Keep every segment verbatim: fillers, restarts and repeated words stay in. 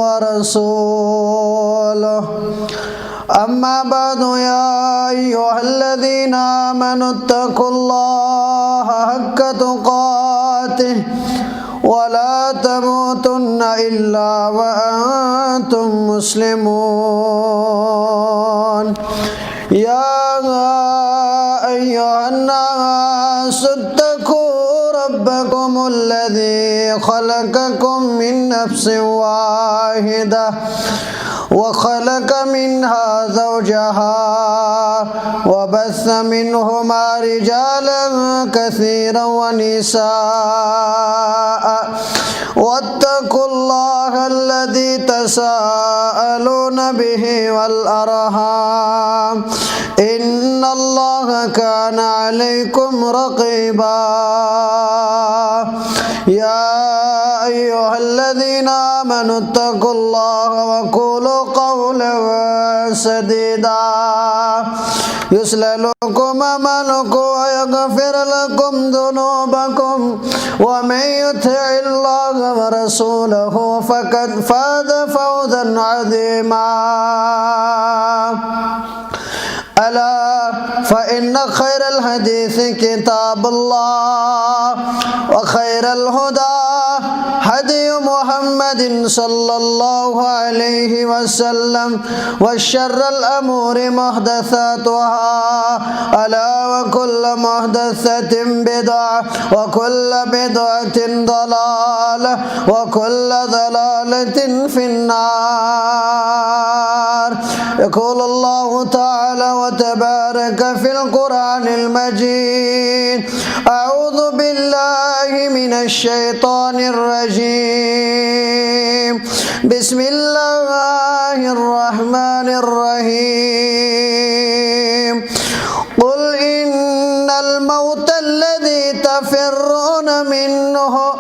ورسوله. أما بعد، يا أيها الذين آمنوا اتقوا الله حق تقاته ولا تموتن إلا وأنتم مسلمون. يا أيها الناس اتقوا ربكم الذي خلقكم من نفس واحدة وخلق منها زوجها وبث منهما رجالا كثيرا ونساء واتقوا الله الذي تساءلون به والأرحام إن الله كان عليكم رقيبا. يا أيها الذين آمنوا اتقوا الله وقولوا قولا سديدا يصلح لكم أعمالكم ويغفر لكم ذنوبكم ومن يطع الله ورسوله فقد فاز فوزا عظيما. ألا فإن خير الحديث كتاب الله وخير الهدى هدي محمد صلى الله عليه وسلم وشر الأمور محدثاتها ألا وكل محدثة بدعة وكل بدعة ضلالة وكل ضلالة في النار. يقول الله تعالى وتبارك في القرآن المجيد: أعوذ بالله من الشيطان الرجيم. بسم الله الرحمن الرحيم. قل إن الموت الذي تفرون منه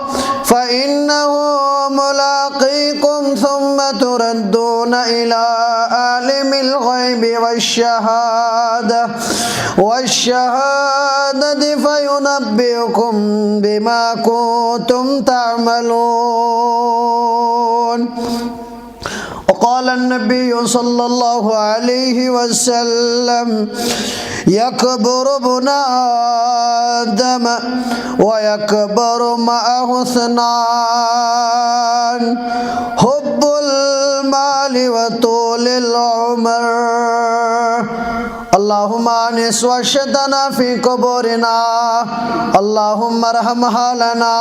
فإنه ملاقيكم ثم تردون إلى عالم الغيب والشهادة والشهادة فينبئكم بما كنتم تعملون. وقال النبي صلى الله عليه وسلم: يكبر ابن آدم ويكبر معه اثنان: حب المال وطول العمر. اللهم آنس وحشتنا في قبورنا. اللهم ارحم أهلنا.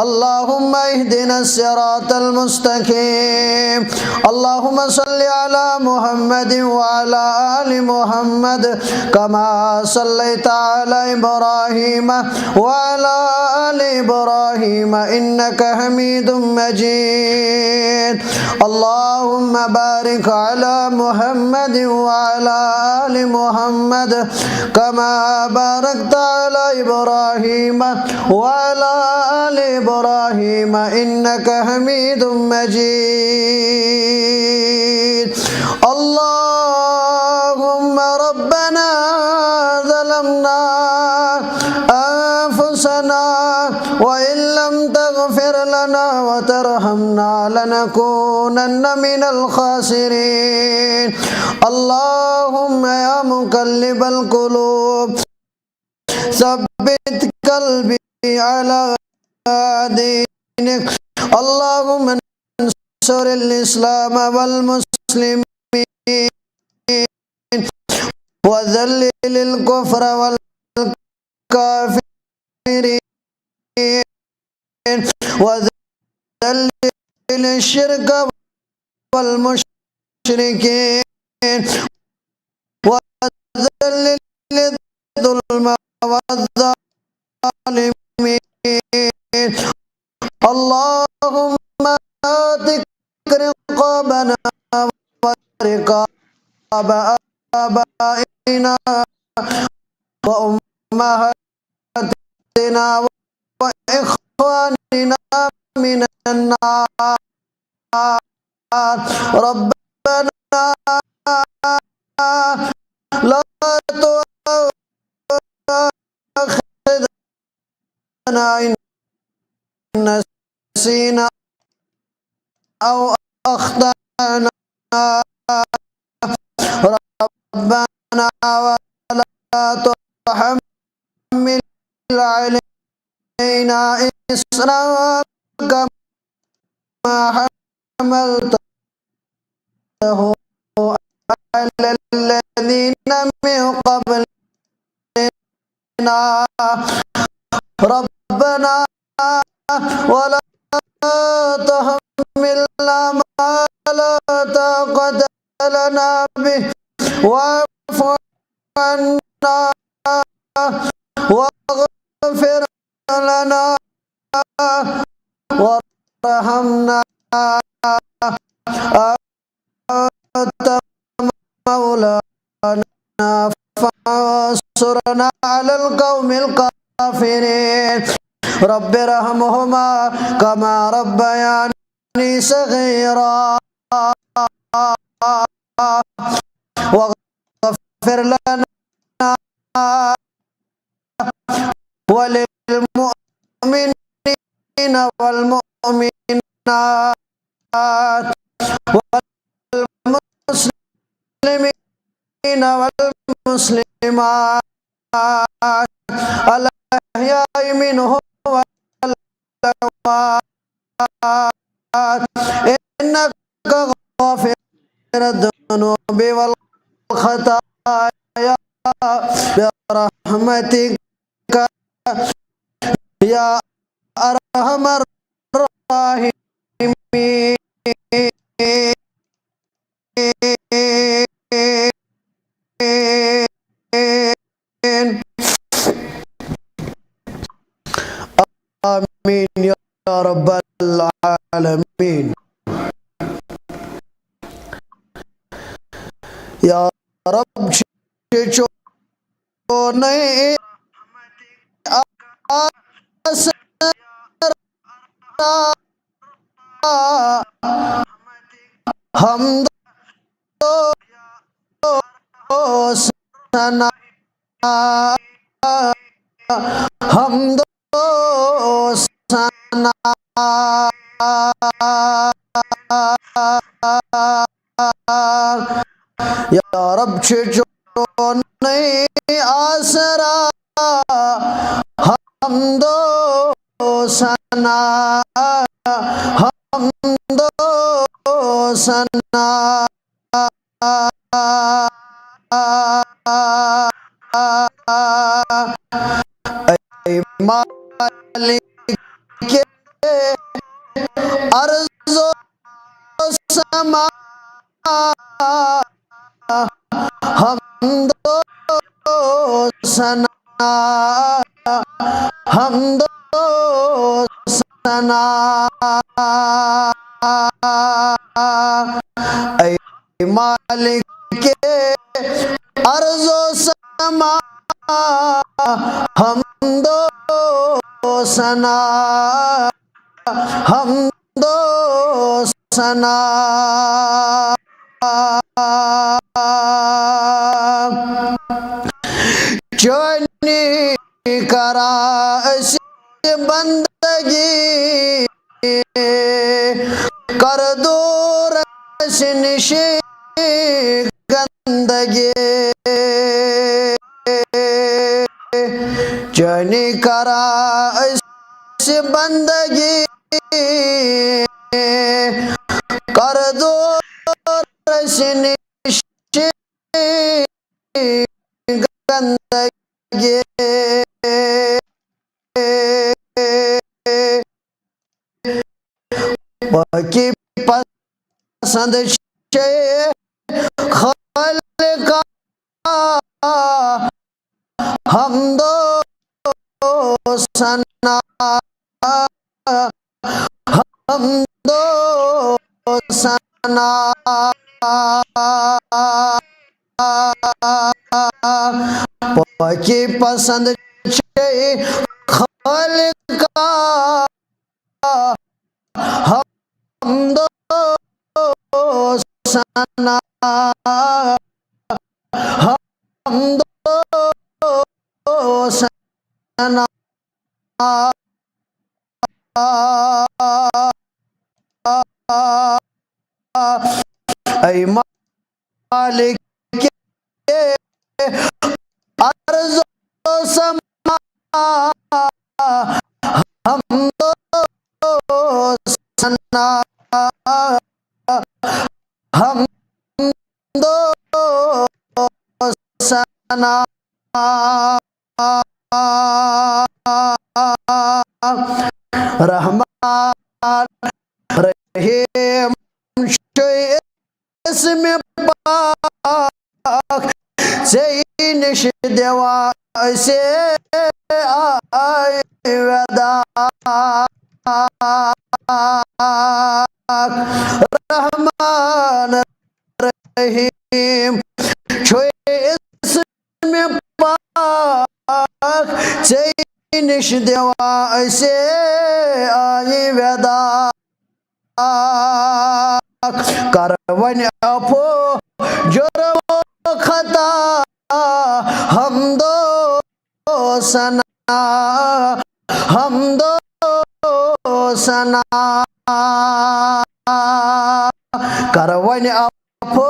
اللهم اهدنا الصراط المستقيم. اللهم صل على محمد وعلى آل محمد كما صليت على إبراهيم وعلى آل إبراهيم إنك حميد مجيد. اللهم بارك على محمد وعلى آل محمد كما باركت على إبراهيم وعلى آل إبراهيم إنك حميد مجيد. اللهم ربنا ظلمنا أنفسنا وإن لم تغفر لنا وترحمنا لنكونن من الخاسرين. اللهم يا مقلب القلوب ثبت قلبي على دينك. اللهم انصر الإسلام والمسلمين وذلل الكفر والكافرين وذلل الشرك والمشركين وذلل الظلم والظالمين. اللهم أعتق رقابنا ورقاب آبائنا وأمهاتنا وإخواننا من النار. ربنا لا تؤاخذنا إن نسينا أو أخطأنا، ربنا ولا تحمل علينا إصرا كما حملته على الذين من قبلنا. ربنا ولا تحملنا ما لا طاقة لنا به، واعف عنا واغفر لنا وارحمنا، أنت مولانا فانصرنا على القوم الكافرين. رب ارحمهما كما ربياني صغيرا، واغفر لنا وللمؤمنين والمؤمنات والمسلمين والمسلمات الأحياء منهم والأموات، إنك غافر الذنوب والخطايا برحمتك يا أرحم الراحمين. آمين يا رب العالمين. يا رب، چوني آسرا، حمد و ثنا، حمد و ثنا. یا رب، چوني آسرا، حمد و ثنا، حمد و ثنا. اے مالک عرض و سما، حمد و ثنا، حمد و ثنا. اے مالک عرض و سما، حمد و ثنا، حمد و ثنا. چوني کران أسۍ بندگی، کر دور أسۍ نِش گندگی۔ چوني کران أسۍ بندگی، کر دور أسۍ نِش گندگی۔ پاکی پسند چھے خالقا، حمد و ثنا، حمد و ثنا۔ پاکی پسند چھے خالقا، حمد و ثنا، حمد و ثنا۔ اے مالک ارض و سما، حمد و ثنا، حمد و ثنا۔ رحمان رحیم چھُ اسم پاک، ژے نِش دِوان أسے آے ودا۔ رحمان رحیم چھُ اسم پاک، ژے نِش دِوان أسے آے ودا۔ کر وۄنۍ عفو جرم و خطا، حمد و ثنا، حمد و ثنا۔ کر وۄنۍ عفو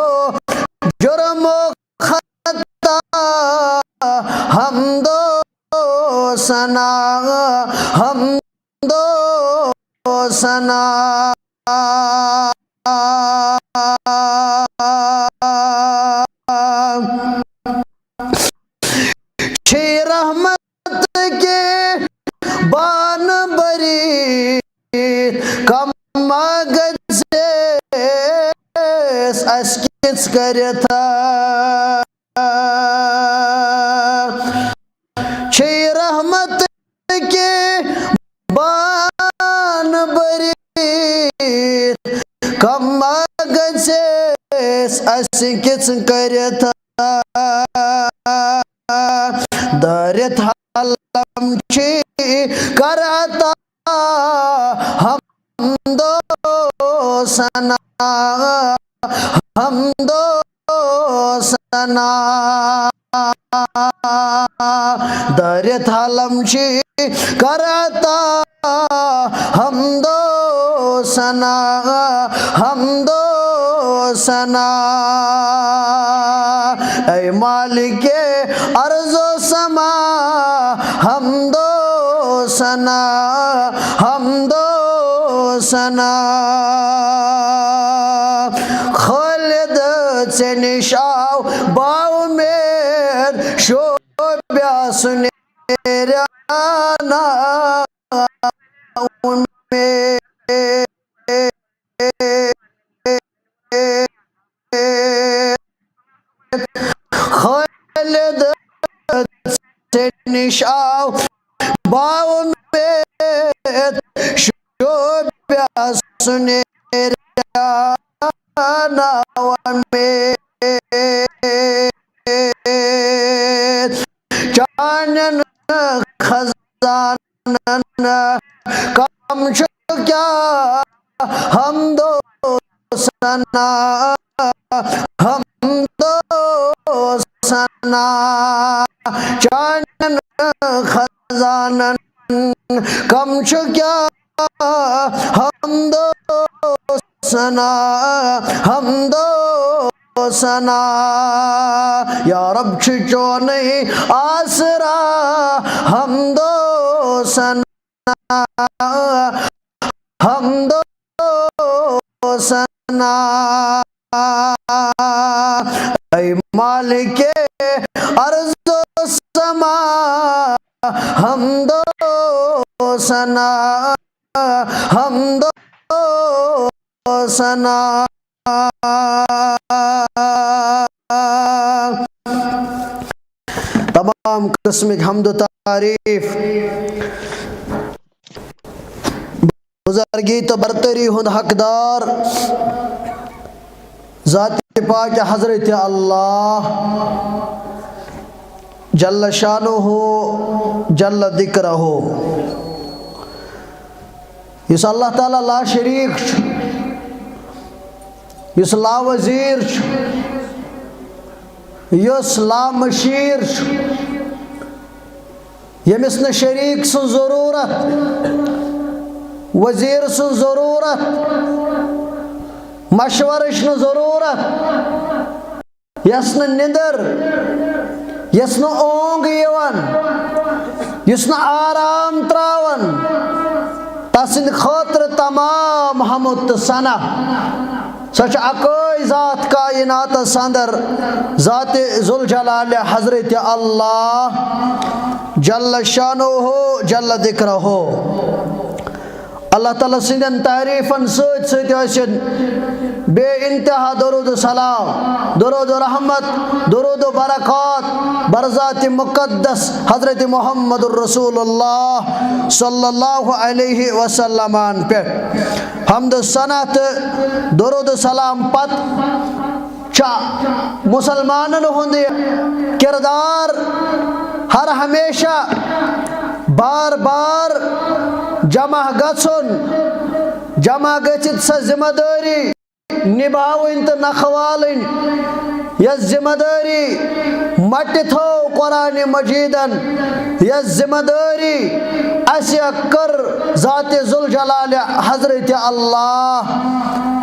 جرم و خطا، حمد و ثنا، حمد و ثنا۔ چھے رحمت کے بان بری، کم گژھِ اَسہِ کِژھ کٔرِتھ۔ چھے رحمت کے بان بری، کم گژھِ اَسہِ کِژھ کٔرِتھ۔ دٲرِتھ عالم چھی کر عطا، حمد و ثنا، حمد و ثنا۔ دٲرِتھ عالم چھی کر عطا، حمد و ثنا، حمد و ثنا۔ اے مالک ارض و سما، حمد و ثنا، حمد و ثنا۔ خالد ژےٚ نِش آو باومید شوبیا سُنیرا نا اُمید۔ خالد ژےٚ نِش آو باومید شوبیا سُنیرا نا اُمید۔ چانٮ۪ن خزانن کم چھُ کیٛاہ حمد و ثنا، حمد و ثنا۔ چانٮ۪ن خزانن کم چھُ کیٛاہ حمد و ثنا، حمد و ثنا۔ یا رب چھُ چونُے آسرا، حمد و ثنا، حمد و ثنا۔ اے مالک ارض و سما، حمد و ثنا، حمد و ثنا۔ تمام قسمٕکۍ حمد و تعریف، بزرگی تہٕ برتری ہُنٛد حقدار ذات پاک حضرت اللہ جل شانہ جل ذکرہ، یُس اللہ تعالیٰ لا شریک چھُ، یُس لا وزیر چھُ، یُس لا مشیر چھُ، ییٚمِس نہٕ شریک سٕنٛز ضروٗرت، وزیر سٕنٛز ضروٗرت، مشورٕچ نہٕ ضروٗرت، یَس نہٕ نِندٕر، یَس نہٕ اونٛگ یِوان، یُس نہٕ آرام تراوان، تسٕنٛدِ خٲطرٕ تمام حمد تہٕ ثنا۔ سۄ چھِ اکٲے ذات کائناتس اندر، ذات ذوالجلال حضرت اللہ جل شانہ جل ذکرہ۔ اللہ تعالیٰ سٕنٛدٮ۪ن تعریٖفن سۭتۍ سۭتۍ ٲسِن بے انتہا درود و سلام، درود و رحمت، درود و برکات برذات مقدس حضرت محمد رسول اللہ صلی اللہ علیہ وسلمن پٮ۪ٹھ۔ حمد و ثنا تہٕ درود و سلام پتہٕ چھا مسلمانن ہُنٛد یہِ کردار ہر ہمیشہ بار بار جمع گژھُن، جمع گٔژھِتھ سۄ ذمہ دٲری نبھاوٕنۍ تہٕ نکھٕ والٕنۍ، یۄس ذمہ دٲری مٹہِ تھٲو قرآن مجیدن، یۄس ذمہ دٲری اسہِ کٔر ذات ذوالجلال حضرت اللہ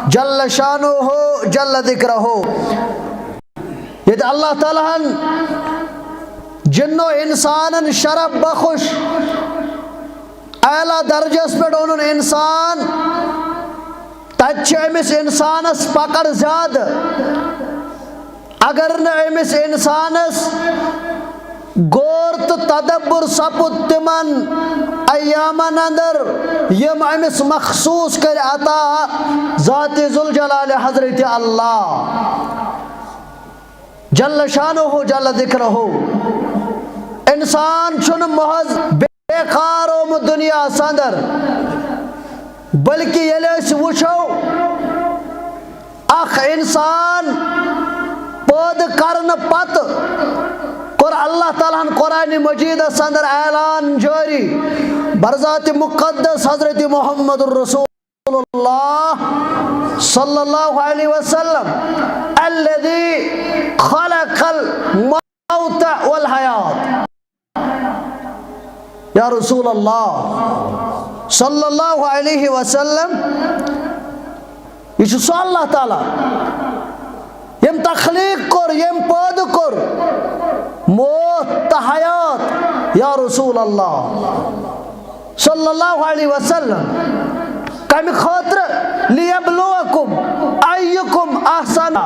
جل شانہ جل ذکرہ۔ ییٚتہِ اللہ تعالیٰ ہن جن و انسانن شرف بخش، اعلیٰ درجس پٮ۪ٹھ اوٚنُن انسان، تتہِ چھِ أمِس انسانس پکڑ زیادٕ۔ اگر نہٕ أمِس انسانس غور تہٕ تدبر سپُد تِمن ایامن اندر، یِم أمِس مخصوص کرِ عطا ذات ذوالجلال حضرت اللہ جل شانہ جل ذکرہ۔ انسان چھُنہٕ محض بیکار آمُت دنیاہس اندر، بلکہ ییٚلہِ أسۍ وٕچھو، اکھ انسان پٲدٕ کرنہٕ پتہٕ کوٚر اللہ تعالیٰ ہن قرآن مجیدس اندر اعلان جٲری برذات مقدس حضرت محمد رسول اللہ صلی اللہ علیہ وسلم، الذي خلق الموت والحیات۔ یا رسول اللہ صلی اللہ علیہ وسلم، یہِ چھُ سُہ اللہ تعالیٰ ییٚمۍ تخلیٖق کوٚر، ییٚمۍ پٲدٕ کوٚر موت تہٕ حیات۔ یا رسول اللہ صلی اللہ علیہ وسلم، کمہِ خٲطرٕ؟ لیبلوکم ایکم احسن۔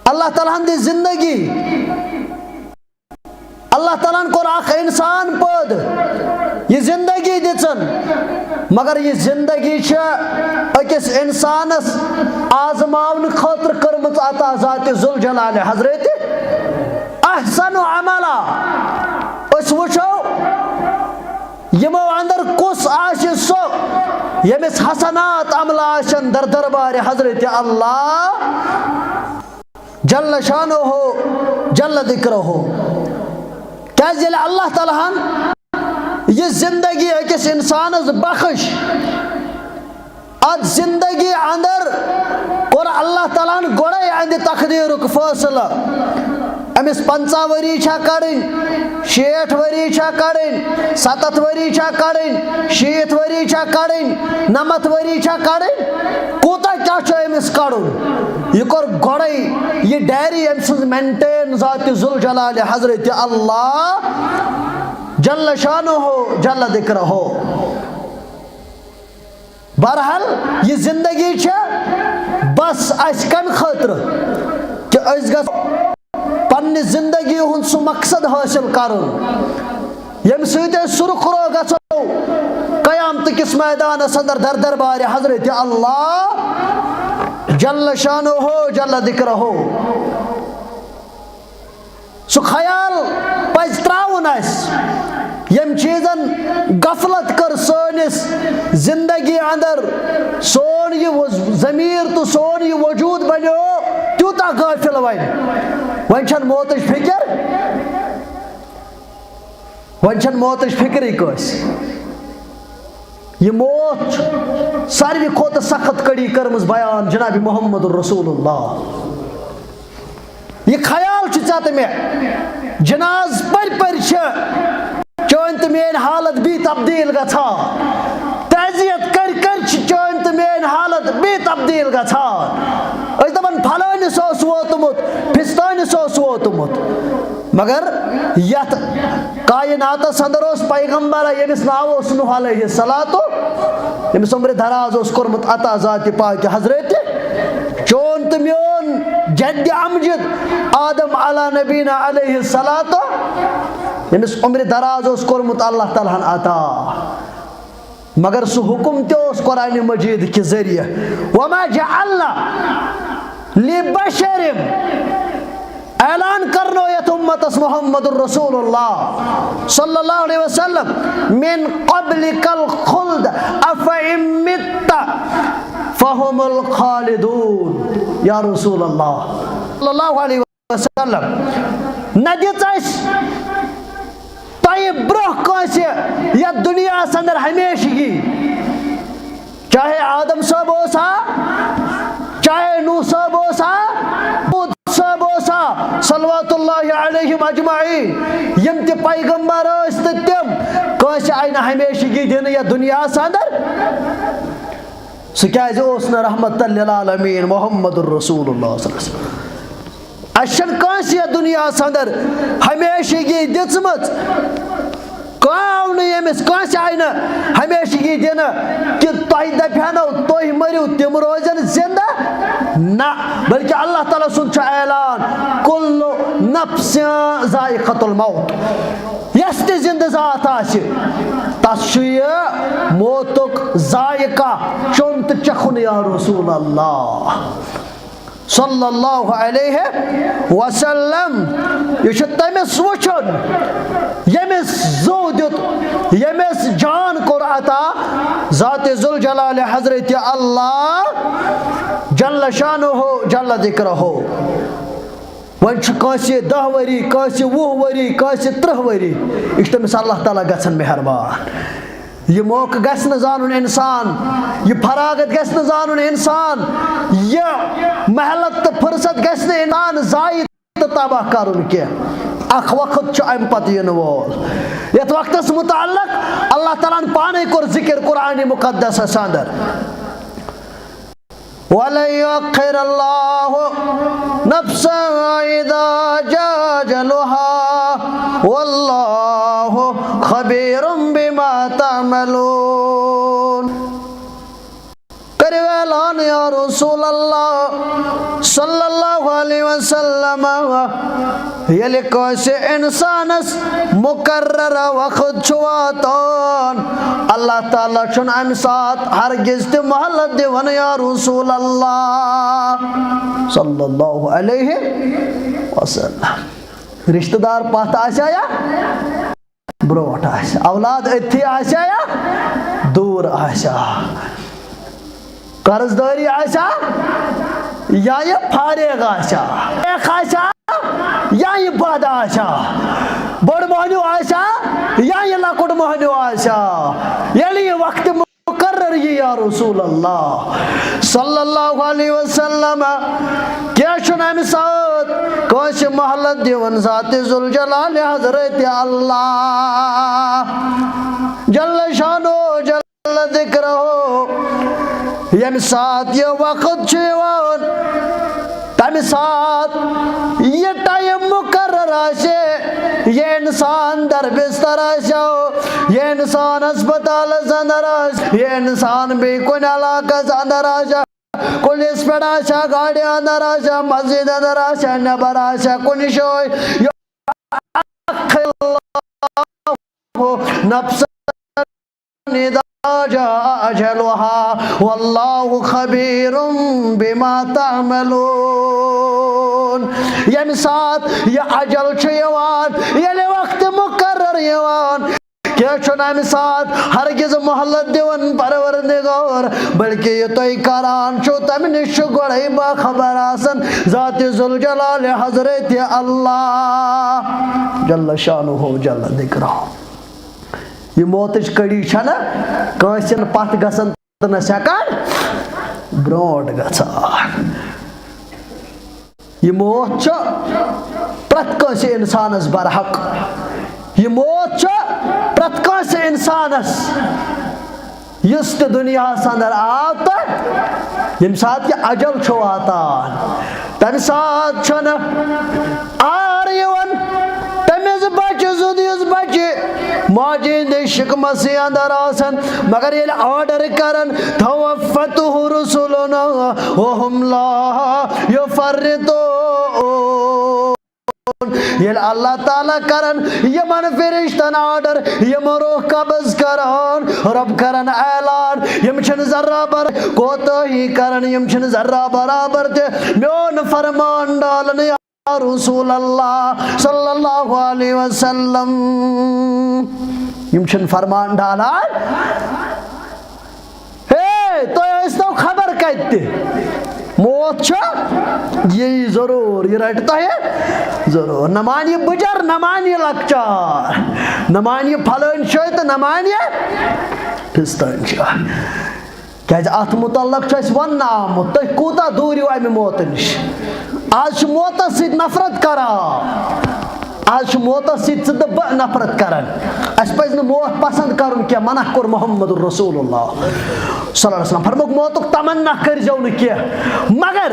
اللہ تعالیٰ ہن دِژ زندگی، اللہ تعالیٰ ہن کوٚر اکھ انسان پٲدٕ، یہِ زندگی دِژن، مگر یہِ زندگی چھِ أکِس انسانس آزماونہٕ خٲطرٕ کٔرمٕژ عطا ذات ذوالجلال حضرت احسن عملا۔ أسۍ وٕچھو، یِمو اندر کُس آسہِ سُہ، ییٚمِس حسنات عملہٕ آسن در دربارِ حضرت اللہ جل شانہ جل ذکرہ۔ کیازِ ییٚلہِ اللہ تعالیٰ ہن یہِ زندگی أکِس انسانس بخش، اتھ زندگی اندر کوٚر اللہ تعالیٰ ہن گۄڈے اہندِ تقدیرُک فٲصلہٕ۔ أمِس پنژاہ ؤری چھا کڑٕنۍ، شیٹھ ؤری چھا کڑٕنۍ، ستتھ ؤری چھا کڑٕنۍ، شیٖتھ ؤری چھا کڑٕنۍ، نمتھ ؤری چھا کڑٕنۍ، کوٗتاہ کیٛاہ چھُ أمِس کڑُن؟ یہِ کوٚر گۄڈے یہِ ڈائری أمۍ سٕنٛز مینٹین ذات ذوالجلال حضرت اللہ جل شانہ جل ذکرہ۔ بہرحال، یہِ زندگی چھےٚ بس اسہِ کمہِ خٲطرٕ؟ کہِ أسۍ گژھو پننہِ زندگی ہُنٛد سُہ مقصد حٲصِل کرُن، ییٚمہِ سۭتۍ أسۍ سُرخرو گژھو قیامتہٕ کِس میدانس اندر در دربارِ حضرت اللہ جل شانہ جل ذکرہ۔ سُہ خیال پزِ تراوُن اسہِ، ییٚمۍ چیٖزن غفلت کٔر سٲنِس زندگی اندر۔ سون یہِ وز-، ضمیر تہٕ سون یہِ وجود بنیو تیوٗتاہ غٲفل۔ وۄنۍ، وۄنۍ چھنہٕ موتٕچ فکر، وۄنۍ چھنہٕ موتٕچ فکرٕے کٲنٛسہِ۔ یہِ موت چھُ ساروی کھۄتہٕ سخت کڑی کٔرمٕژ بیان جناب محمد رسول اللہ۔ یہِ خیال چھُ ژےٚ تہٕ مےٚ، جناز پٔرۍ پٔرۍ چھِ چٲنۍ تہٕ میٲنۍ حالت بی تبدیل گژھان۔ تعزیت کٔرۍ کٔرۍ چھِ چٲنۍ تہٕ میٲنۍ حالت تبدیل گژھان۔ أسۍ دَپان، فلٲنِس اوس ووتمُت، فِستٲنِس اوس ووتمُت۔ مگر یَتھ کائناتَس اندر اوس پیغمبر، ییٚمِس ناو اوس نوح علیہ الصلوۃ، ییٚمِس عمرِ دراز اوس کوٚرمُت عطا ذاتِ پاکہِ حضرت چون تہٕ میون جدِ امجد آدم علی نبینا علیہ الصلوۃ، ییٚمِس عمرِ دراز اوس کوٚرمُت اللہ تعالیٰ ہن عطا۔ مگر سُہ حُکُم تہِ اوس قرآنِ مجیٖد کہِ ذٔریعہٕ، وما جعلنا لبشر، اعلان کرنو یتھ امتس محمد رسول اللہ صلی اللہ علیہ وسلم، من قبلک الخلد افان مت فهم الخالدون۔ یا رسول اللہ صلی اللہ علیہ وسلم، نہ دِژ اَسہِ تۄہہِ برونٛہہ کٲنٛسہِ یَتھ دُنیاہَس اندر ہمیشگی، چاہے آدم صٲب اوس ہا، چاہے نوح صٲب اوس ہا، لوط صٲب اوس ہا، صلوات اللہ علیہم اجمعین، یِم تہِ پیغمبر ٲسۍ تہٕ تِم، کٲنٛسہِ آیہِ نہٕ ہمیشگی دِنہٕ یَتھ دُنیاہَس اندر۔ سُہ کیازِ اوس نہٕ رحمت للعالمین محمد رسول اللہ صلی اللہ علیہ وسلم؟ اَسہِ چھَنہٕ کٲنٛسہِ یَتھ دُنیاہَس اندر ہمیشگی دِژمٕژ۔ کانٛہہ آو نہٕ ییٚمِس، کٲنٛسہِ آیہِ نہٕ ہمیشگی دِنہٕ کہِ تۄہہِ دَپہِ ہَنو، تُہۍ مٔرِو، تِم روزن زِندٕ۔ نہ، بلکہِ اللہ تعالیٰ سُنٛد چھُ اعلان، کُلُّ نفس ذائقۃ الموت۔ یۄس تہِ زِندٕ ذات آسہِ، تَس چھُ یہِ موتُک ذائقہ چیوٚن تہٕ چَکھُن، یا رسول اللہ۔ صلی اللہ علیہ وسلم۔ یہِ چھُ تٔمِس وٕچھُن، ییٚمِس زُو دیُت، ییٚمِس جان کوٚر عطا، ذاتِ ذوالجلال حضرت اللہ جل شانہ جل ذکرہ۔ وۄنۍ چھُ کٲنٛسہِ دَہ ؤری، کٲنٛسہِ وُہ ؤری، کٲنٛسہِ تٕرٛہ ؤری، یہِ چھُ تٔمِس اللہ تعالیٰ گژھان مہربان۔ یہِ موقعہٕ گژھِ نہٕ زانُن اِنسان، یہِ فراغت گژھِ نہٕ زانُن اِنسان، یہِ مہلت تہٕ فرصت گژھِ نہٕ اِنسان ضایع تہٕ تباہ کرُن کینٛہہ۔ اکھ وقت چھُ اَمہِ پتہٕ یِنہٕ وول، یَتھ وقتس متعلق اللہ تعالیٰ ہن پانے کوٚر ذکر قرآنِ مقدسس اندر۔ ولن يؤخر الله نفسا إذا جاء أجلها والله خبير بما تعملون۔ کٔرِو اعلان یا رسول اللہ صلی اللہ علیہ وسلم، ییٚلہِ کٲنٛسہِ اِنسانَس مُقررہ وقت چھُ واتان، اللہ تعالیٰ چھُنہٕ اَمہِ ساتہٕ ہرگز تہِ مہلت دِوان یا رسول اللہ صلی اللہ علیہ وسلم۔ رشتہٕ دار پتھ آسیا یا برونٛٹھ آسہِ، اولاد أتھی آسیا یا دوٗر آسیا؟ قرض دٲری آسیا یا یہِ فارغ آسیا؟ فارغ آسیا یا یہِ بد آسیا؟ بوٚڑ مۄہنیو آسیا یا یہِ لۄکُٹ مۄہنیو آسیا؟ ییٚلہِ یہِ وقتہٕ مُقرر یہِ یا رسول اللہ صلی اللہ علیہ وسلم، کیٛاہ چھُنہٕ اَمہِ ساتہٕ کٲنٛسہِ مہلت دِوان ذاتِ ذوالجلال حضرت اللہ جل شانہ جل ذکرہ۔ ییٚمہِ ساتہٕ یہِ وقت چھُ یِوان، تَمہِ ساتہٕ یہِ ٹائم مُقرر آسہِ، یہِ اِنسان در بستر آسہِ، یہِ اِنسان ہسپتالس اندر آسہِ، یہِ اِنسان بیٚیہِ کُنہِ علاقس اندر آسہِ، کُلِس پٮ۪ٹھ آسہِ، گاڑِ اندر آسہِ، مسجد اندر آسہِ، نٮ۪بر آسہِ، کُنہِ جایہِ، یہِ نفس اذا جاء اجلها والله خبير بما تعملون۔ ییٚمہِ ساتہٕ یہِ اجل چھُ یِوان، ییٚلہِ وقت مُقرر یِوان، کیٛاہ چھُنہٕ اَمہِ ساتہٕ ہرگز مہلت دِوان پروردگار، بلکہِ یہِ تُہۍ کران چھِو، تَمہِ نِش چھُ گۄڈَے باخبر آسان ذاتِ ذوالجلال حضرت اللہ جل شانہ جل ذکرہ۔ یہِ موتٕچ کڑی چھَنہٕ کٲنٛسہِ نہٕ پتھ گژھان تہٕ نہ چھِ ہٮ۪کان برونٛٹھ گژھان۔ یہِ موت چھُ پرٛٮ۪تھ کٲنٛسہِ اِنسانَس برحق۔ یہِ موت چھُ پرٛٮ۪تھ کٲنٛسہِ اِنسانَس، یُس تہِ دُنیاہَس اندر آو تہٕ ییٚمہِ ساتہٕ یہِ اجل چھُ واتان، تَمہِ ساتہٕ چھُنہٕ آر یِوان تٔمِس بَچہِ سُنٛد، یُس بَچہِ ماجہِ ہِنٛدِس شِکمَسٕے اندر آسان، مگر ییٚلہِ آرڈر کران، "توفته رسلنا وهم لا يفرطون"، ییٚلہِ اللہ تعالیٰ کرن یِمن فرشتن آرڈر، یِم روح قبض کرن، رب کرن اعلان، یِم چھِنہٕ ذرہ بر کوتاہی کرن، یِم چھِنہٕ ذرہ برابر تہِ میون فرمان ڈالن، یا رسول اللہ صلی اللہ علیہ وسلم، یِم چھِنہٕ فرمان ڈالان۔ ہے، تُہۍ ٲسۍتو خبر کَتہِ تہِ، موت چھُ یی ضروٗر، یہِ رَٹہِ تۄہہِ ضروٗر۔ نہ مانہِ یہِ بٕجَر، نہ مانہِ یہِ لۄکچار، نہ مانہِ یہِ پھلٲنۍ جاے تہٕ نہ مانہِ یہِ فِستٲنۍ جاے۔ کیٛازِ اَتھ مُتعلق چھُ اَسہِ وَننہٕ آمُت، تُہۍ کوٗتاہ دوٗرِو اَمہِ موتہٕ نِش۔ آز چھِ موتَس سۭتۍ نفرت کران۔ آز چھِ موتَس سۭتۍ ژٕ تہٕ بہٕ نفرت کران۔ اَسہِ پَزِ نہٕ موت پسند کرُن کینٛہہ، منع کوٚر محمد رسول اللہ صلی اللہ علیہ وسلم۔ فرمووُکھ، موتُک تمنا کٔرۍزیو نہٕ کینٛہہ، مگر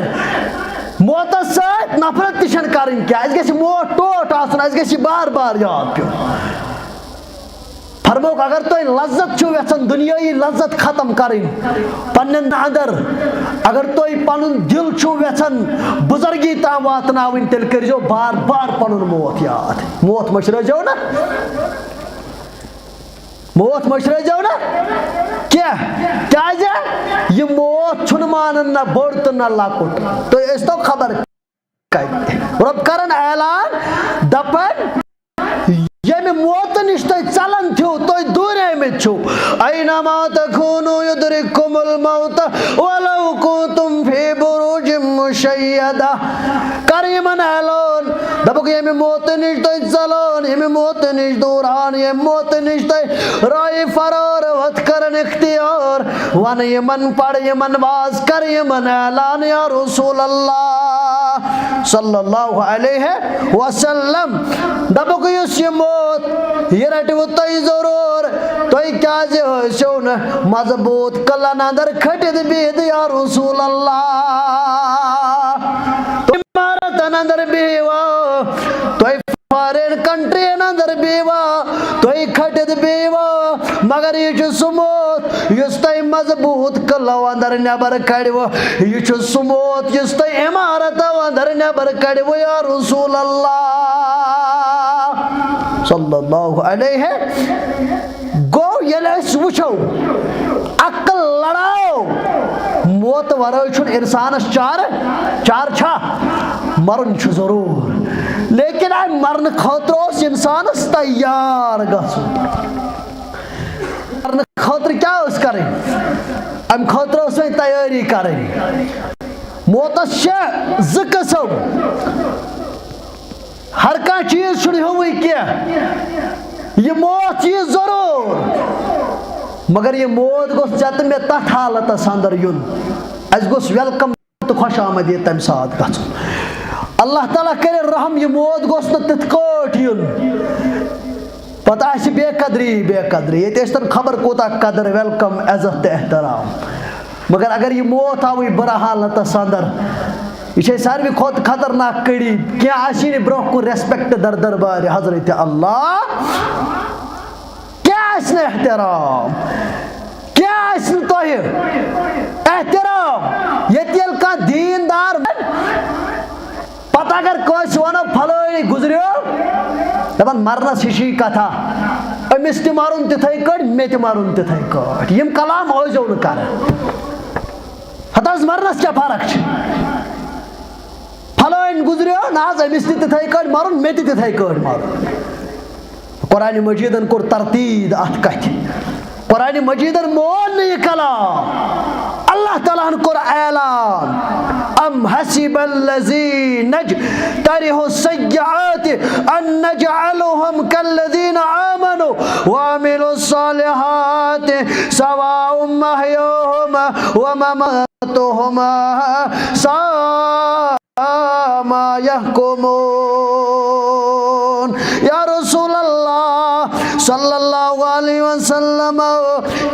موتَس سۭتۍ نفرت تہِ چھَنہٕ کرٕنۍ کینٛہہ۔ اَسہِ گژھِ موت ٹوٹھ آسُن، اَسہِ گژھِ یہِ بار بار یاد پیوٚن۔ فرمووُکھ، اگر تُہۍ لذت چھِو یژھان، دُنیٲیی لذت ختم کرٕنۍ پننٮ۪ن اندر، اگر تُہۍ پنُن دل چھِو یژھان بزرگی تام واتناوٕنۍ، تیٚلہِ کٔرۍزیو بار بار پنُن موت یاد۔ موت مٔشرٲوزیو نہٕ، موت مٔشرٲوزیو نہٕ کینٛہہ، کیازِ یہِ موت چھُنہٕ مانان نہ بوٚڑ تہٕ نہ لۄکُٹ۔ تُہۍ ٲسۍتو خبر کتہِ۔ رۄب کرن اعلان، دپن، ییٚمہِ موتہٕ نِش تُہۍ ژلان چھِو، تُہۍ دوٗریمٕتۍ چھِو، اینما تکونوا یدرککم الموت ولو کنتم فی بروج مشیدہ۔ کر یِمن اعلان، دپُکھ، ییٚمہِ موتہٕ نِش تُہۍ ژلان، ییٚمہِ موتہٕ نِش دوٗران، ییٚمہِ موتہٕ نِش تُہۍ راے فرار وتھ کران اختیار، ون یِمن، پڑ یِمن، واز کر یِمن اعلان، یا رسول اللہ صلی اللہ علیہ وسلم۔ دپُکھ، یُس یہِ موت، یہِ رٹِوٕ تُہۍ ضرور، تُہۍ کیازِ ٲسِو نہٕ مضبوط قلعن اندر کھٹِتھ بِہِتھ، یا رسول اللہ؟ تُہۍ عمارتن اندر بِہِوا، تُہۍ فارین کنٹرین اندر بیوا، تُہۍ کھٹِتھ بیوا، مگر یہِ چھُ سُہ موت یُس تۄہہِ مضبوط قلعو اندر نٮ۪بر کڑِوٕ، یہِ چھُ سُہ موت یُس تۄہہِ عمارتو اندر نٮ۪بر کڑِوٕ، یا رسول اللہ صلی اللہ علیہ۔ گوٚو، ییٚلہِ أسۍ وٕچھو، عقل لڑاو، موت ورٲے چھُنہٕ اِنسانَس چارٕ، چارٕ چھا؟ مرُن چھُ ضروٗر، لیکن اَمہِ مرنہٕ خٲطرٕ اوس اِنسانَس تیار گژھُن۔ مرنہٕ خٲطرٕ کیٛاہ ٲس کَرٕنۍ؟ اَمہِ خٲطرٕ ٲس وۄنۍ تیٲری کَرٕنۍ۔ موتَس چھِ زٕ قٕسٕم۔ ہر کانٛہہ چیٖز چھُنہٕ ہیوٗوٕے کینٛہہ۔ یہِ موت یی ضروٗر، مگر یہِ موت گوٚژھ ژےٚ تہٕ مےٚ تَتھ حالتَس اندر یُن۔ اَسہِ گوٚژھ ویلکم تہٕ خۄش آمدید تَمہِ ساتہٕ گژھُن۔ اللہ تعالیٰ کَرِ رحم، یہِ موت گوٚژھ نہٕ تِتھ کٲٹھۍ یُن۔ پتہٕ آسہِ بے قدری، بے قدری۔ ییٚتہِ ٲسۍ تَن خبر کوٗتاہ قدر، ویلکم، عزت تہٕ احترام۔ مگر اگر یہِ موت آوٕے بُرٕ حالتس اندر، یہِ چھے ساروی کھۄتہٕ خطرناک کڑی۔ کینٛہہ آسی نہٕ برونٛہہ کُن respect در دربارِ حضرت اللہ، کیٛاہ آسہِ نہٕ احترام، کیٛاہ آسہِ نہٕ تۄہہِ احترام؟ ییٚتہِ ییٚلہِ کانٛہہ دیٖندار پتہٕ اگر کٲنٛسہِ ونو، فلٲنی گُزریو، دپان، مرنس ہِشی کتھا، أمِس تہِ مرُن تِتھے کٲٹھۍ، مےٚ تہِ مرُن تِتھے کٲٹھۍ۔ یِم کلام ٲسۍزیو نہٕ کران۔ ہتہٕ حظ، مرنس کیٛاہ فرق چھِ؟ فلٲنۍ گُزریو، نہ حظ، أمِس تہِ تِتھے کٲٹھۍ مرُن، مےٚ تہِ تِتھے کٲٹھۍ مرُن۔ قرآن مجیدن کوٚر تردید اتھ کتھِ۔ قرآن مجیدن مون نہٕ یہِ کلام۔ اللہ تعالیٰ ہن کوٚر اعلان، "ام حسب الذین اجترحوا السیئات ان نجعلهم کالذین آمنوا وعملوا الصالحات سواء محیاهم ومماتهم ساء ما يحكمون۔" یا رسول اللہ صلی اللہ علیہ وسلم،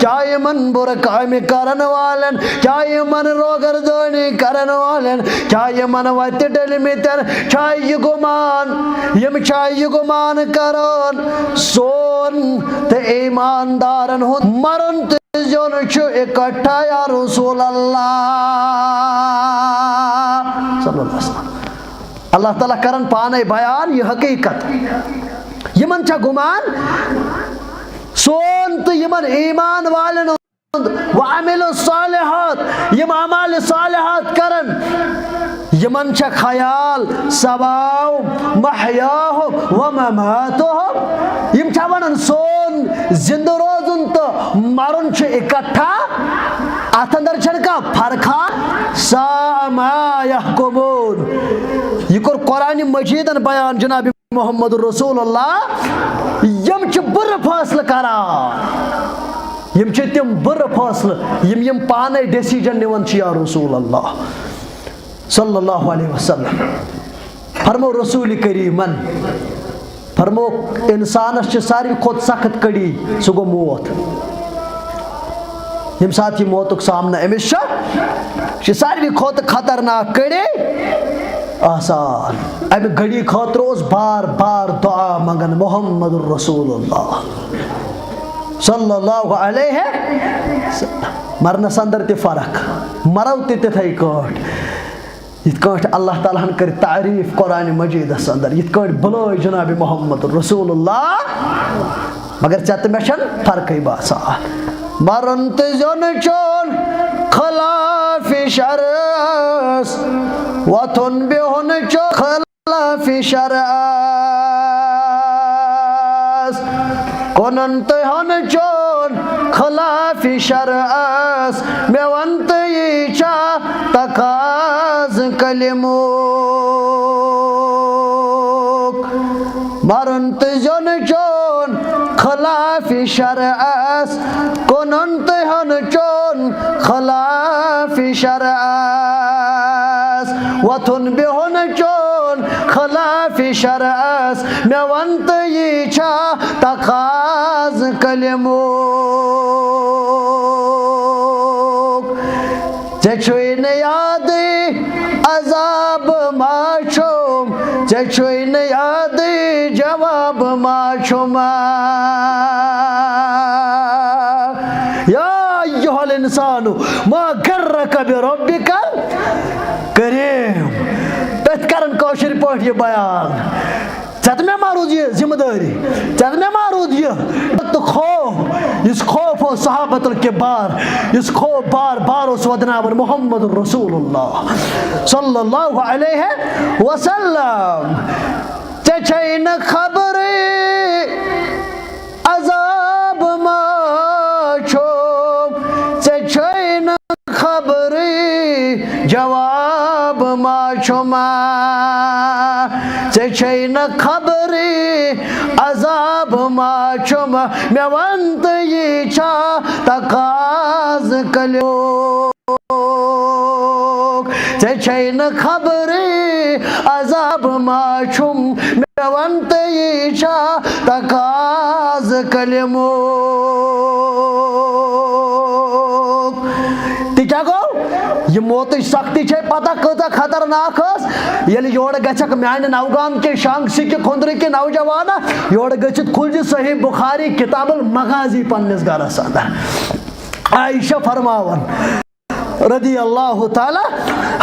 چاہے یِمن بُرٕ کامہِ کرن والٮ۪ن، چاہے یِمن روگردٲنی کرن والٮ۪ن، چاہے یِمن وتہِ ڈٔلمٕتٮ۪ن، چاہے یہِ گُمان، یِم چاہے یہِ گُمان کرن، سون تہٕ ایماندارن ہُنٛد مرُن تہٕ زیُن چھُ اِکٹھا یا رسول اللہ صلی اللہ علیہ وسلم۔ اللہ تعالیٰ کرن پانے بیان یہِ حقیقت۔ یِمن چھا گُمان؟ سون تہٕ یِمن ایمان والٮ۪ن ہُنٛد، وعملوا الصالحات، یِم اعمال صالحات کرن، یِمن چھا خیال سواء محیاہم و مماتہم؟ یِم چھا ونان سون زندٕ روزُن تہٕ مرُن چھُ اِکٹھا؟ اتھ اندر چھنہٕ کانٛہہ فرقا؟ ساء ما یحکمون۔ یہِ کوٚر قرآن مجیدن بیان جناب محمد رسول اللہ۔ یِم چھِ بُرٕ فٲصلہٕ کران، یِم چھِ تِم بُرٕ فٲصلہٕ یِم یِم پانے ڈیسیجن نِوان چھِ یا رسول اللہ صلی اللہ علیہ وسلم۔ فرمو رسول کریمن، فرمو، انسانس چھِ ساروی کھۄتہٕ سخت کڑی، سُہ گوٚو موت۔ ییٚمہِ ساتہٕ یہِ موتُک سامنہٕ أمِس چھُ، یہِ چھِ ساروی کھۄتہٕ خطرناک کڑی آسان۔ امہِ گڑی خٲطرٕ اوس بار بار دعا منگان محمد رسول اللہ صلی اللہ علیہ وسلم۔ مرنس اندر تہِ فرق، مرو تہِ تِتھے کٲٹھۍ۔ یِتھ کٲٹھۍ اللہ تعالیٰ ہن کٔر تعریٖف قرآن مجیدس اندر، یِتھ کٲٹھۍ بُلٲے جناب محمد رسول اللہ، مگر ژےٚ تہٕ مےٚ چھَنہٕ فرقٕے باسان۔ مرُن تہٕ زیُن چون خلاف شرعس، وۄتھُن بِہُن چون خلاف شرعس، کٕنُن تہٕ ہیوٚن چون خلاف شرعس، مےٚ وَن تہٕ یی چھا تقاضہٕ کلمُک؟ مرُن تہٕ زیُن چون خلاف شرعس، کٕنُن تہٕ ہیوٚن چون خلاف شرعس، وۄتھُن بِہُن چون خلاف شرعس، مےٚ وَن تہٕ یی چھا تقاضہٕ کلمُک؟ ژےٚ چھُے نہٕ یادٕے عذاب ما چھُم، ژےٚ چھُے نہٕ یادٕے جواب ما چھُم۔ یا ایھا الانسان ما غرک بربک الکریم۔ تٔتھۍ کرن کٲشِر پٲٹھۍ یہِ بیان۔ ژےٚ تہٕ مےٚ ما روٗز یہِ ذمہٕ دٲری؟ ژےٚ تہٕ مےٚ ما روٗد یہِ تہٕ خوف؟ یُس خوف اوس صحابت الکبار، یُس خوف بار بار اوس ودناوان محمد رسول اللہ صلی اللہ علیہ وسلم۔ ژےٚ چھے نہٕ خبرٕے عذاب ما چھُم، ژےٚ چھے نہٕ خبرٕے جواب ما چھُم، ژےٚ چھے نہٕ خبرٕے عذاب ما چھُم، مےٚ وَن تہٕ یہِ چھا تقاضہٕ کلمُک؟ ژےٚ چھے نہٕ خبرٕے عذاب ما چھُم، مےٚ وَن تہٕ یہِ چھا تقاضہٕ کلمُک؟ تہِ کیٛاہ گوٚو؟ یہِ موتٕچ سختی چھے پتہ کۭژاہ خطرناک ٲس؟ ییٚلہِ یورٕ گژھکھ میانہِ نوگام کہِ شانگ سِکہِ کھُندرٕ کہِ نوجوانہ، یورٕ گٔژھِتھ کھُلزِ صحیح بخاری کتاب المغازی پننِس گرس اندر۔ عائشہ فرماوان رضی اللہ تعالیٰ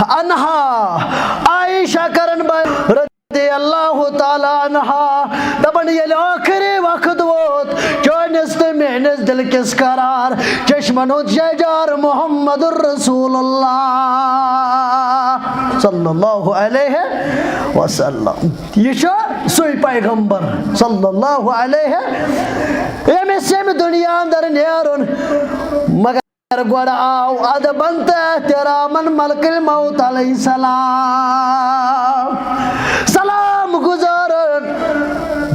عنہا، عائشہ کرن بی رضی اللہ تعالیٰ عنہا، دپان ییٚلہِ ٲخری وقت ووت، چٲنِس تہٕ میٲنِس دِل کِس قرار چشمن ہُنٛد شہجار محمد رسول اللہ صلی اللہ علیہ وسلم۔ یہِ چھُ سُے پیغمبر صلی اللہ علیہ، ییٚمِس ییٚمہِ دُنیا اندر نیرُن، مگر گۄڈٕ آو ادبن تہٕ احترامن ملک الموت علیہ السلام سلام گزارن۔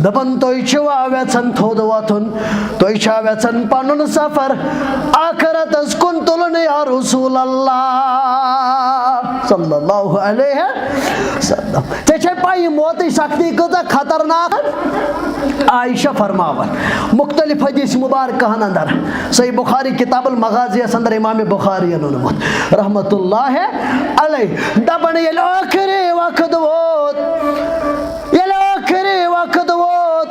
دپان، تُہۍ چھِوا یژھان تھوٚد وۄتھُن؟ تُہۍ چھا یژھان پنُن سفر آخرتس کُن تُلُن یا رسول اللہ صلی اللہ علیہ وسلم۔ ژےٚ چھے پَے یہِ موتٕچ سختی کۭژاہ خطرناک؟ عائشہ فرماوان مختلف حدیث مبارکہن اندر، صحیح بخاری کتاب المغازی یس اندر امام بخاری یَن اوٚنمُت رحمت اللہ علیہ، دپان ییٚلہِ ٲخری وقت ووت، ییٚلہِ ٲخری وقت ووت،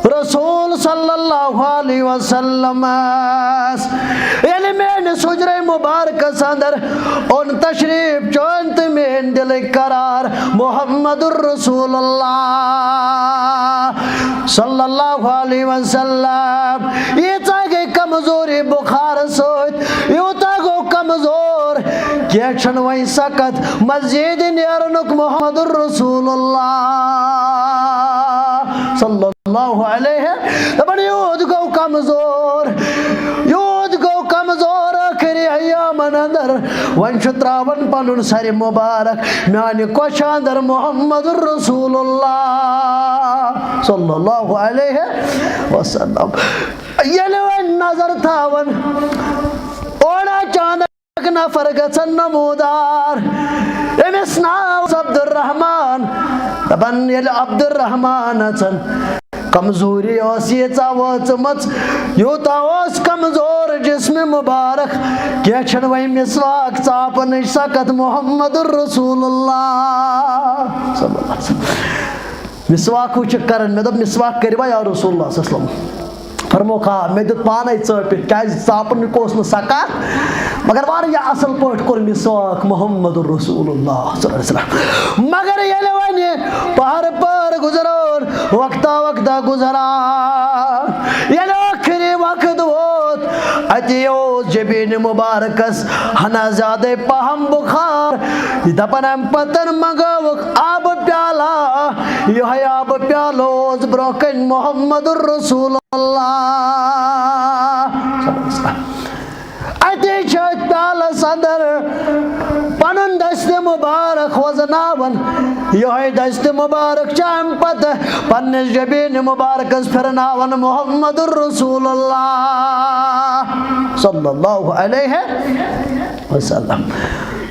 رسول صلی اللہ علیہ وسلمس ییٚلہِ میٲنِس حجرے مبارکس اندر اوٚن تشریف چون تہٕ میٲنۍ دِلٕکۍ قرار محمد رسول اللہ صلی اللہ علیہ وسلم، ییٖژاہ گٔے کمزوری بخار سۭتۍ، یوٗتاہ گوٚو کمزور، کینٛہہ چھُنہٕ وۄنۍ سکت، مزید نیرنُک محمد رسول اللہ صلی اللہ علیہ۔ دپان یوٗت گوٚو کمزور، یوٗت گوٚو کمزور ٲخری ایامن اندر، وۄنۍ چھُ تراوان پنُن سرِ مبارک میانہِ کۄچھِ اندر محمد رسول اللہ صلی اللہ علیہ وسلم۔ ییٚلہِ وۄنۍ نظر تھاوان، اورٕ اچانک نفر گژھن نمودار، أمِس ناو اوس عبدالرحمان۔ دپان ییٚلہِ عبدالرحمانس کمزوری ٲس ییٖژاہ وٲژمٕژ، یوٗتاہ اوس کمزور جسم مبارک، کینٛہہ چھُنہٕ وۄنۍ مسواک ژاپنٕچ سکت محمد رسول اللہ صلی اللہ علیہ وسلم۔ مسواک وٕچھِکھ کران، مےٚ دوٚپ مسواک کٔرِوا یا رسول اللہ صلی اللہ علیہ وسلم؟ فرموکھ آ، مےٚ دیُت پانے ژٲپِتھ، کیازِ ژاپُن اوس نہٕ سکان، مگر واریاہ اصل پٲٹھۍ کوٚر مسواک محمد رسول اللہ صلی اللہ علیہ وسلم۔ مگر ییٚلہِ وۄنۍ پہر پہر گُزران، وقتا وقتا گُزران، ییٚلہِ ٲخری وقت ووت، اتی اوس جبین مبارکس ہنا زیادے پہم بخار، دپان امہِ پتن منگٲوکھ آبہٕ پیالہ، یہے آبہٕ پیالہٕ اوس برونٛہہ کنہِ محمد رسول اللہ۔ اتے چھِ أتھۍ پیالس اندر پنُن دستِ مبارک وزناوان۔ یہے دستِ مبارک چھِ امہِ پتہٕ پننِس جبین مبارکس پھرناوان محمد رسول اللہ صلی اللہ علیہ وسلم۔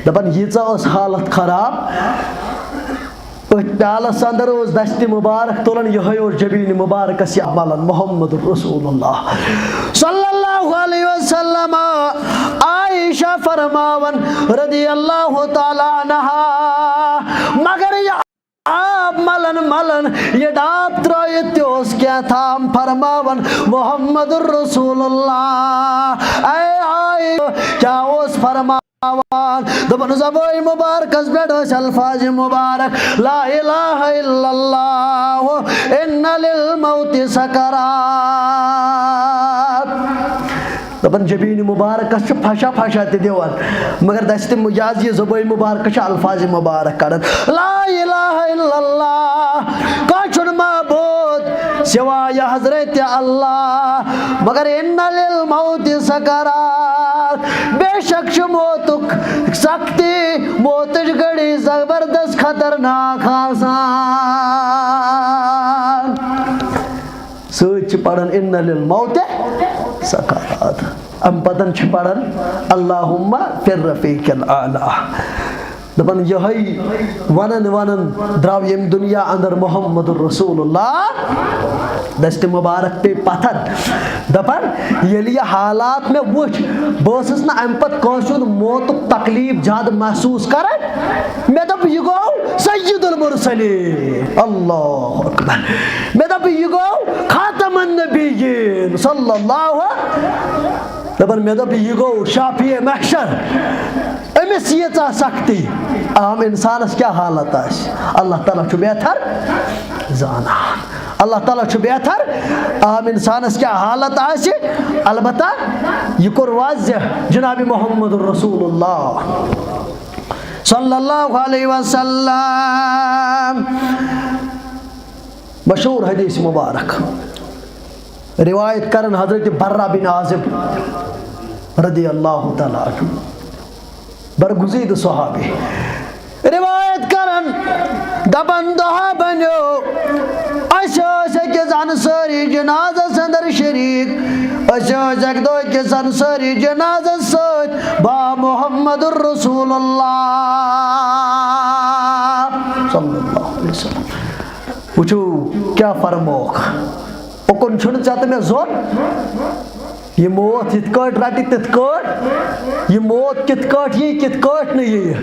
دپان ییٖژاہ ٲس حالت خراب، أتھۍ پیالس اندر اوس دستِ مبارک تُلان، یہے اوس جبین مبارکس یہِ ملان محمد رسول اللہ صلی اللہ علیہ وسلم۔ عائشہ فرماوان رضی اللہ تعالیٰ عنہا، مگر یہِ آب ملان ملان، یہِ ڈاپ ترٲیِتھ تہِ اوس کینٛہہ تام فرماوان محمد رسول اللہ۔ اے عائشہ، کیٛاہ اوس فرماوان؟ دپان، زبٲنۍ مبارکس پٮ۪ٹھ ٲسۍ الفاظ مبارک، لا الہ الا اللہ، ان للموت سکرات۔ دپان، جبین مبارکس چھُ پھشا پھشا تہِ دِوان، مگر دستِ م-، یہِ حظ یہِ زبٲنۍ مبارکس چھِ الفاظ مبارک کڑان، لا الہ الا اللہ، کانٛہہ چھُنہٕ معبود سوائے حضرت اللہ، مگر ان للموت سکرات، بے شک چھُ موتُک سختی، موتٕچ گھڑی زبردست خطرناک آسان۔ سۭتۍ چھِ پران ان للموت سکرات۔ امہِ پتن چھِ پران اللہم فی الرفیق الاعلیٰ۔ دپان یہے ونان ونان درٛاو ییٚمہِ دُنیا اندر محمد رسول اللہ۔ دستِ مبارک پیٚیہِ پتھر۔ دپان ییٚلہِ یہِ حالات مےٚ وٕچھ، بہٕ ٲسٕس نہٕ امہِ پتہٕ کٲنٛسہِ ہُنٛد موتُک تکلیف زیادٕ محسوس کران۔ مےٚ دوٚپ، یہِ گوٚو سید المرسلین۔ اللہ اکبر۔ مےٚ دوٚپ، یہِ گوٚو خاتم النبیین صلی اللہ۔ دپان، مےٚ دوٚپ، یہِ گوٚو شافیع محشر۔ أمِس ییٖژاہ سختی، عام انسانس کیٛاہ حالت آسہِ؟ اللہ تعالیٰ چھُ بہتر زانان۔ اللہ تعالیٰ چھُ بہتر، عام انسانس کیٛاہ حالت آسہِ۔ البتہ یہِ کوٚر واضح جناب محمد رسول اللہ صلی اللہ علیہ وسلم۔ مشہور حدیث مبارک روایت کرن حضرت برہ بن عازب رضی اللہ تعالیٰ عنہ، برگزیدٕ صحابی۔ روایت کرن، دپان دۄہا بنیو، اسہِ ٲسۍ أکِس انصٲری جنازس اندر شریک، أسۍ ٲسۍ اَکہِ دۄہ أکِس انصٲری جنازس سۭتۍ، با محمد رسول اللہ صلی اللہ علیہ وسلم۔ وٕچھِو کیٛاہ فرموکھ، اُکُن چھُنہٕ ژےٚ تہٕ مےٚ زوٚن۔ یہِ موت یِتھ کٲٹھۍ رَٹہِ تِتھ کٲٹھۍ، یہِ موت کِتھ کٲٹھۍ یی، کِتھ کٲٹھۍ نہٕ یی۔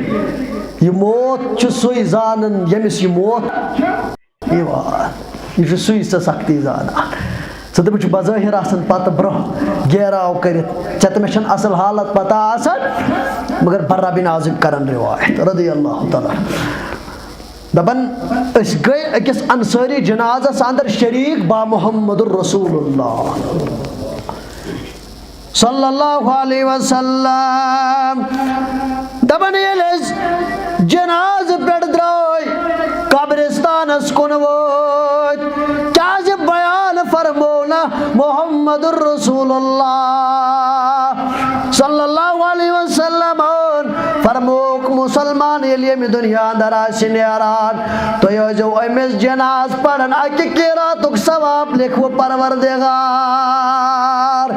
یہِ موت چھُ سُے زانان ییٚمِس یہِ موت یِوان۔ یہِ چھُ سُے ژےٚ سختی زانان۔ ژٕ دَپان چھُ بظٲہِر آسان پَتہٕ برٛونٛہہ گیراو کٔرِتھ۔ ژےٚ تہٕ مےٚ چھَنہٕ اَصٕل حالت پَتہ آسان، مگر برا بن عازب کَران رِوایت رضی اللہ تعالیٰ۔ دَپان أسۍ گٔے أکِس انصٲری جنازس اندر شریک با محمد رسول اللہ صلی اللہ علیہ وسلم۔ دَپان ییٚلہِ أسۍ جنازٕ پٮ۪ٹھ درٛاے، قبرستانس کُن وٲتۍ، کیٛازِ بیان فرموو نہٕ محمد رسول اللہ صلی اللہ علیہ وسلم؟ فرمووُکھ، مسلمان ییٚلہِ ییٚمہِ دُنیا اندر آسہِ نیران، تُہۍ ٲسۍزیو أمِس جناز پران، اَکہِ قیراتُک ثواب لیکھوٕ پروردگار۔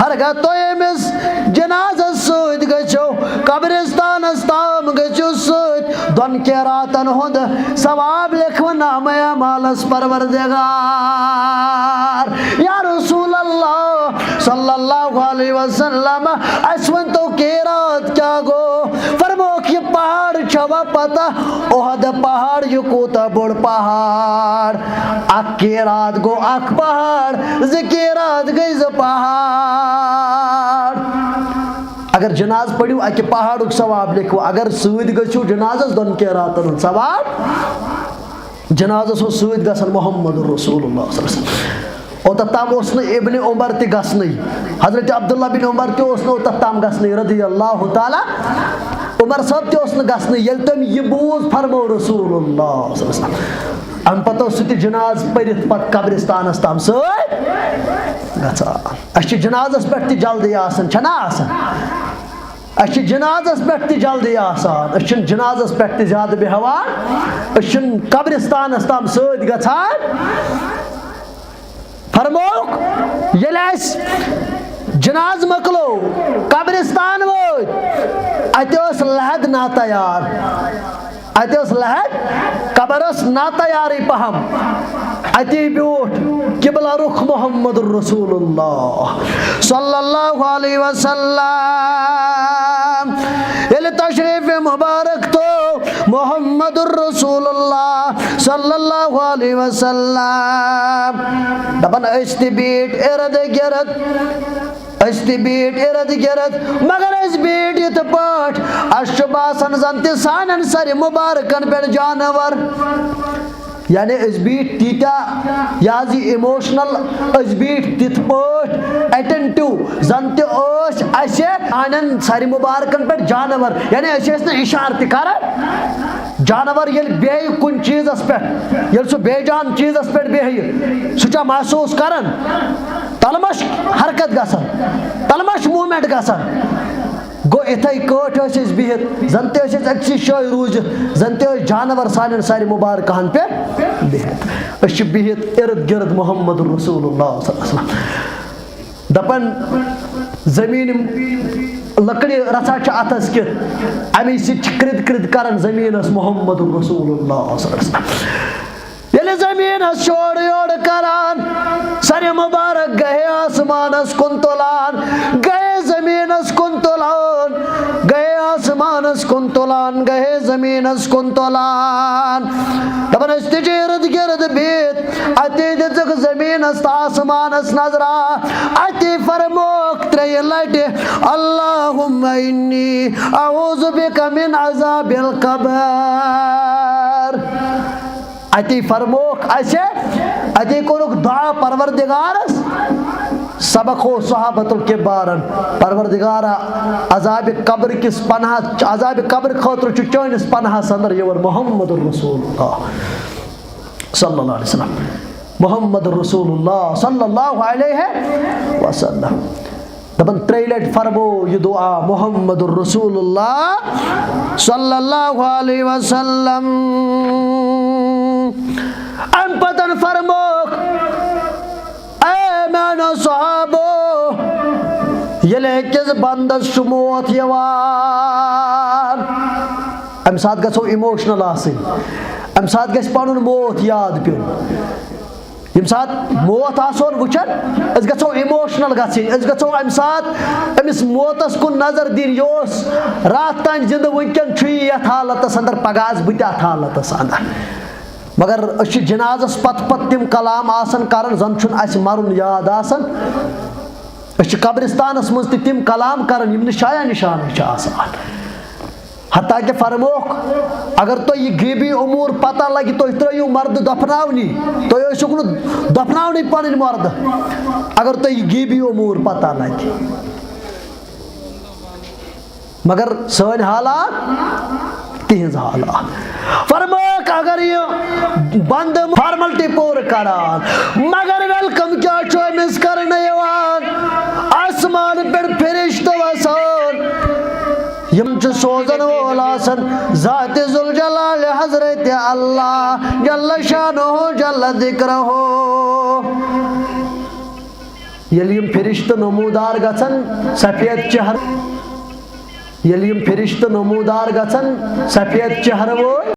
ہرگاہ تُہۍ أمِس جنازس سۭتۍ گٔژھِو، قبرستانس تام گٔژھِو سۭتۍ، دۄن قیراتن ہُنٛد ثواب لیکھوٕ نامہ اعمالس پروردگار۔ یا رسول اللہ صلی اللہ علیہ وسلم، اَسہِ ؤنۍ تو قیرات کیٛاہ گوٚو؟ فرمووُکھ، یہِ پہاڑ چھوا پتہ؟ احد پہاڑ، یہِ کوٗتاہ بوٚڑ پہاڑ؟ اَکھ قیرات گوٚو اَکھ پہاڑ، زٕ قیرات گٔے زٕ پہاڑ۔ اگر جناز پٔرِو، اَکہِ پہاڑُک ثواب لیکھوٕ، اگر سۭتۍ گٔژھِو جنازس، دۄن قیراتن ہُنٛد ثواب۔ جنازس اوس سۭتۍ گژھان محمد رسول اللہ صلی اللہ علیہ وسلم۔ اوتتھ تام اوس نہٕ ابن عمر تہِ گژھنٕے، حضرت عبداللہ بن عمر تہِ اوس نہٕ اوتتھ تام گژھنٕے رضی اللہ تعالیٰ۔ عمر صٲب تہِ اوس نہٕ گژھنٕے۔ ییٚلہِ تٔمۍ یہِ بوٗز، فرموو رسول اللہ صلی اللہ علیہ وسلم۔ اَمہِ پتہٕ اوس سُہ تہِ جناز پٔرِتھ پتہٕ قبرستانس تام سۭتۍ گژھان۔ اَسہِ چھِ جنازس پٮ۪ٹھ تہِ جلدی آسان، چھَنا آسان؟ اَسہِ چھِ جنازس پٮ۪ٹھ تہِ جلدی آسان، أسۍ چھِنہٕ جنازس پٮ۪ٹھ تہِ زیادٕ بیٚہوان، أسۍ چھِنہٕ قبرستانس تام سۭتۍ گژھان۔ فرمووُکھ، ییٚلہِ اَسہِ جناز مۄکلو، قبرستان وٲتۍ، اَتہِ ٲس لحد ناتیار، اَتہِ ٲس لحد، قبر ٲس ناتیارٕے پہم۔ اَتی بیوٗٹھ قبلہ رُخ محمد رسول اللہ صلی اللہ علیہ وسلم۔ ییٚلہِ تشریف مبارک تھوو محمد رسول اللہ صلی اللہ علیہ وسلم، دَپان أسۍ تہِ بیٖٹھۍ ارد گرد، أسۍ تہِ بیٖٹھۍ ارد گرد، مگر أسۍ بیٖٹھۍ یِتھ پٲٹھۍ، اَسہِ چھُ باسان زن تہِ سانٮ۪ن سرِ مبارکن پٮ۪ٹھ جانور۔ یعنی أسۍ بیٖٹھۍ تیٖتیٛاہ، یہِ حظ یہِ emotional، أسۍ بیٖٹھۍ تِتھ پٲٹھۍ attentive، زن تہِ ٲسۍ اَسہِ سانٮ۪ن سرِ مبارکن پٮ۪ٹھ جانور۔ یعنی أسۍ ٲسۍ نہٕ اِشارٕ تہِ کران۔ جانور ییٚلہِ بیٚہہِ کُنہِ چیٖزس پٮ۪ٹھ، ییٚلہِ سُہ بے جان چیٖزس پٮ۪ٹھ بیٚہہِ، سُہ چھا محسوٗس کران؟ تلہٕ ما چھِ حرکت گژھان، تلہٕ ما چھِ movement گژھان؟ گوٚو، یِتھَے کٲٹھۍ ٲسۍ أسۍ بِہِتھ، زَن تہِ ٲسۍ أسۍ أکسٕے جایہِ روٗزِتھ، زَن تہِ ٲسۍ جانوَر سانٮ۪ن سَرِ مُبارکَہَن پٮ۪ٹھ بِہِتھ۔ أسۍ چھِ بِہِتھ اِرد گِرد محمد رسول اللہ صلی اللہ علیہ وسلم۔ دَپان، زٔمیٖن یِم لٔکرِ رَژھا چھِ اَتھَس کِتھ، اَمی سۭتۍ چھِ کِرد کِرد کَران زٔمیٖنَس محمد رسول اللہ صلی اللہ علیہ وسلم۔ ییٚلہِ زٔمیٖنَس چھُ اورٕ یورٕ کران، سَرِ مُبارک گٔیے آسمانَس کُن تُلان، گٔیے زٔمیٖنَس کُن تُلان، گٔیے آسمانَس کُن تُلان، گٔیے زٔمیٖنَس کُن تُلان۔ دَپان ٲسۍ تہِ چھِ اِرد گِرد بِہِتھ، اَتی دِژٕکھ زٔمیٖنَس تہٕ آسمانَس نظرا، اَتی فرموکھ ترٛیٚیہِ لَٹہِ، اللہم انی اعوذ بک من عذاب القبر۔ اَتی فرموکھ اَسہِ، اَتی کوٚرُکھ دُعا پروردگارَس۔ سبق اوس صحابت الکبارن، پروردگارا، عذابِ قبر کِس پناہ، عذابِ قبر خٲطرٕ چھُ چٲنِس پناہَس اندر یِوان محمد رسول اللہ صلی اللہ علیہ وسلم۔ محمد رسول اللہ صلی اللہ علیہ وسلم۔ دَپان ترٛیٚیہِ لَٹہِ فرمو یہِ دُعا محمد رسول اللہ صلی اللہ علیہ وسلم۔ اَمہِ پَتَن فرموکھ، اے میٛانہِ صحابو، ییٚلہِ أکِس بندس چھُ موت یِوان، امہِ ساتہٕ گژھو ایموشنل آسٕنۍ، امہِ ساتہٕ گژھِ پنُن موت یاد پیوٚن۔ ییٚمہِ ساتہٕ موت آسون وٕچھان، أسۍ گژھو ایموشنل گژھٕنۍ، أسۍ گژھو امہِ ساتہٕ أمِس موتس کُن نظر دِنۍ۔ یہِ اوس راتھ تام زندٕ، وٕنکیٚن چھُ یہِ یتھ حالتس اندر، پگاہ آسہٕ بہٕ تہِ اتھ حالتس اندر۔ مگر أسۍ چھِ جنازس پتہٕ پتہٕ تِم کلام آسان کران، زن چھُنہٕ اسہِ مرُن یاد آسان۔ أسۍ چھِ قبرستانس منٛز تہِ تِم کلام کران، یِم نہٕ شایع نشانٕے چھِ آسان۔ حتیٰ کہ فرموکھ، اگر تۄہہِ یہِ غیبی امور پتہ لگہِ، تُہۍ ترٲیِو مردٕ دفناونی، تُہۍ ٲسِو نہٕ دفناونٕے پنٕنۍ مردٕ، اگر تۄہہِ یہِ غیبی امور پتہ لگہِ۔ مگر سٲنۍ حالات، تِہنٛز حالات۔ فرمٲوکھ، اگر یہِ بندٕ فارملٹی پوٗرٕ کران، مگر ویلکم کیٛاہ چھُ أمِس کرنہٕ یِوان؟ آسمان پٮ۪ٹھ فرشتہٕ وسان، یِم چھِ سوزن وول آسان ذات ذوالجلال حضرت اللہ جل شانہ جل ذکرہ۔ ییٚلہِ یِم فرشتہٕ نمودار گژھن سفید چہر، ییٚلہِ یِم فرشتہٕ نمودار گژھن سفید چہرٕ وٲلۍ،